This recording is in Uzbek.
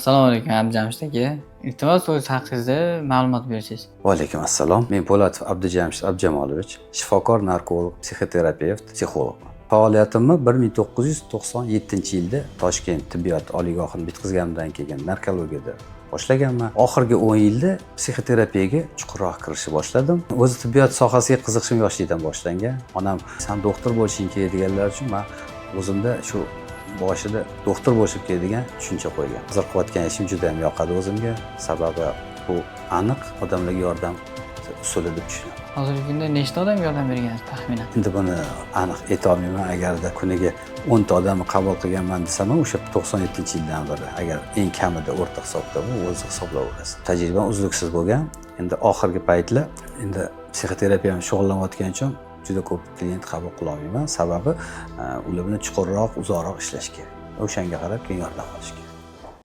Assalomu alaykum, Abdujamshid aka. Iltimos, o'z haqingizda ma'lumot bersangiz. Va alaykum assalom. Men Po'latov Abdujamshid Abjamolovich, shifokor narkolog, psixoterapevt, psixologman. Faoliyatimni 1997-yilda Toshkent tibbiyot oliygohini bitkazganimdan keyin narkologiyada boshlaganman. Oxirgi 10 yilda psixoterapiyaga chuqurroq kirishni boshladim. O'zi tibbiyot sohasiga qiziqishim yoshlikdan boshlangan. Onam "San doktor bo'lishing kerak" deganlari uchun man o'zimda shu boshida doktor bo'lishim kerak degan tushuncha qo'ygan. Hozir qilayotgan ishim juda ham yoqadi o'zimga. Sababi bu aniq odamlarga yordam usuli deb tushunaman. Hozirgi kunda nechta odamga yordam bergansiz taxminan? Endi buni aniq aytolmayman. Agarda kuniga 10 ta odamni qabul qilganman desam ham, o'sha 97-yildan beri agar eng kamida o'rta hisobda, bu o'zi hisoblayverasiz. Tajribam uzluksiz bo'lgan. Endi oxirgi paytlar endi psixoterapiya bilan shug'ullanayotgani uchun juda ko'p klient qabul qilolmayman. Sababi ular bilan chuqurroq, uzoqroq ishlash kerak. O'shanga qarab keyin yordam olish kerak.